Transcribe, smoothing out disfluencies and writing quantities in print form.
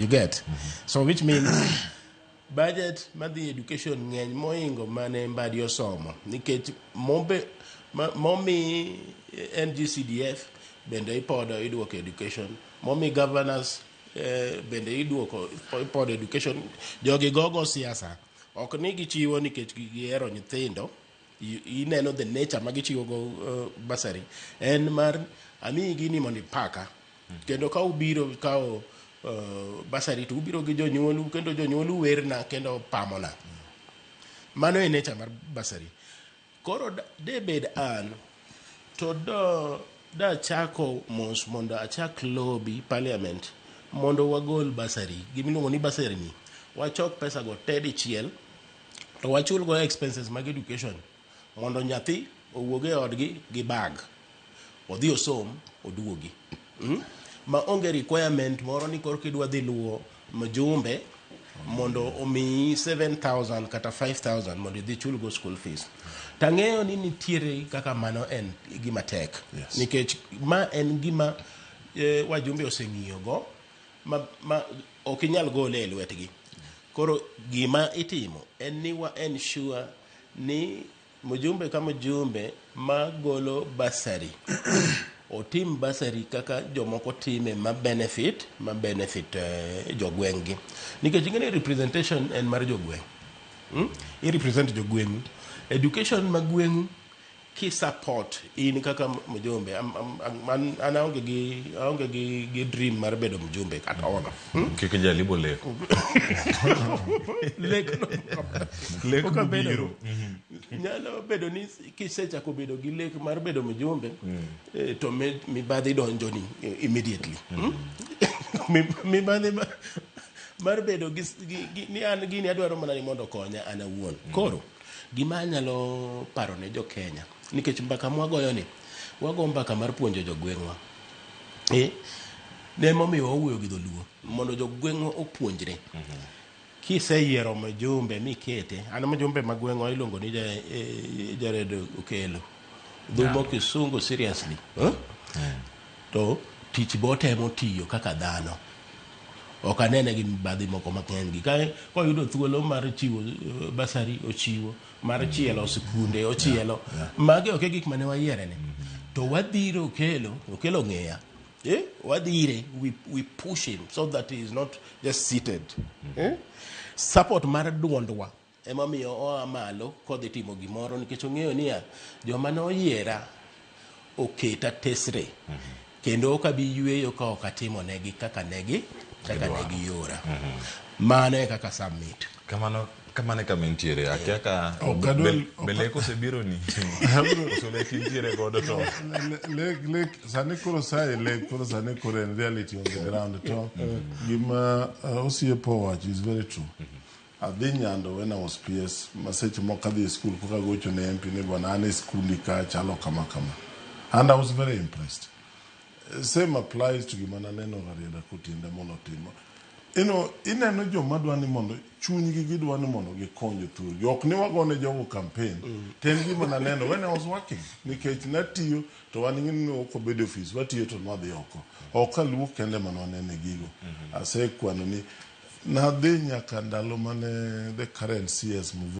You get? So which means budget madhi education ng'eny moingo mane Mbadi osomo nikech mobe momi NGCDF bende ipodo iduoko education, momi governors bende iduoko ipodo education. Jogi gogo siasa ok ni gichiwo nikech gihero nyithindo. Ineno the nature ma gichiwo go bursary en mar amiyi gini mondo ipaka kendo ka ubiro kawo bursary to ubiro gi jonyuolu kendo jonyuolu werna kendo pamona. Mano e nature mar bursary. Koro de bed an to do dachako mos mondo achak lobby parliament mondo wagol bursary, gimiluongo ni bursary ni wachok pesa go te dichiel to wachul go expenses mag education mondo nyathi owuog e odgi gi bag odhi osom oduogi, Ma onge requirement moro ni korka idwa dhi luwo mjumbe mondo omiyi 7000 kata 5000 mondo idhi chul go school fees. Tang'eyo ni nitiere kaka mano en gima tek. Nikech ma en gima wajumbe oseng'iyo go ma ok inyal gole e lwetgi. Koro gima itimo en ni wa ensure ni mjumbe ka mjumbe ma golo bursary otim bursary kaka jomoko time ma benefit jogweng' gi, nikech ing'e ni representation en mar jogweng', I represent jogweng'u, education ma gweng'u ki support in kaka mjumbe. An aonge gi dream mar bedo mjumbe at all. Kik jalibo leko. Lek Lek ok abedo biro. Nyalo bedo ni kisechako bedo gi lek mar bedo mjumbe to mibadhi donjoni immediately. Mibadhi mar bedo gi ni an gini adwaro mana ni mondo okonya an awuon. Koro gima anyalo paro ne jo Kenya, nikech mbaka mwagoyo ni wago mbaka mar puonjo jogweng'wa, ne momiyo wawuoyo gi dholuo mondo jogweng'wa opuonjre. Kiseyiero mjumbe mikete, an mjumbe ma gweng'wa iluongo ni Jared Okelo dhumo kisungu seriously, huh? To tich botemo tiyo kaka dhano ok anene gi mibadhi moko mang'eny gi ka koyudo thuolo mar chiwo bursary ochiwo, mar chielo sikunde ochielo. Magi ok e gik mane wayiere ni to wadhiro Okelo. Okelo ng'eya, wadhire, we push him so that he is not just seated, eh? Support mar duondwa emomiyo oa malo kodhi timo gimoro nikech ong'eyo niya joma noyiera oketa tesre kendo ok abi yweyo ka ok atimo negi kaka ne giora. Mano e kaka submit. Kamano kamano e kama intiere akia ka Ok adwar- be lek osebiro ni koso lek intiere godo to Lek sani koro sae lek koro sani koro en reality on the ground to gima osiepo owacho is very true. Adhi Nyando when I was PS ma seche moko adhi e school koka gocho ne MP ni bwana an e skundi ka chalo kama kama and I was very impressed. Same applies to gima naneno Rarieda Kotiende mondo otimo. Ineno joma dwa ni mondo chunygi gidwa ni mondo gikony jothurgi. Ok ni wagone jogo campaign. To en gima naneno when I was working. Nikech natiyo to wan ing'e ni ok wabedo e ofis, watiyo to nwadhi oko. Ok kaluo kende mane wanene gigo. Asekwano ni nadhi nyaka ndalo mane the current CS Mvurya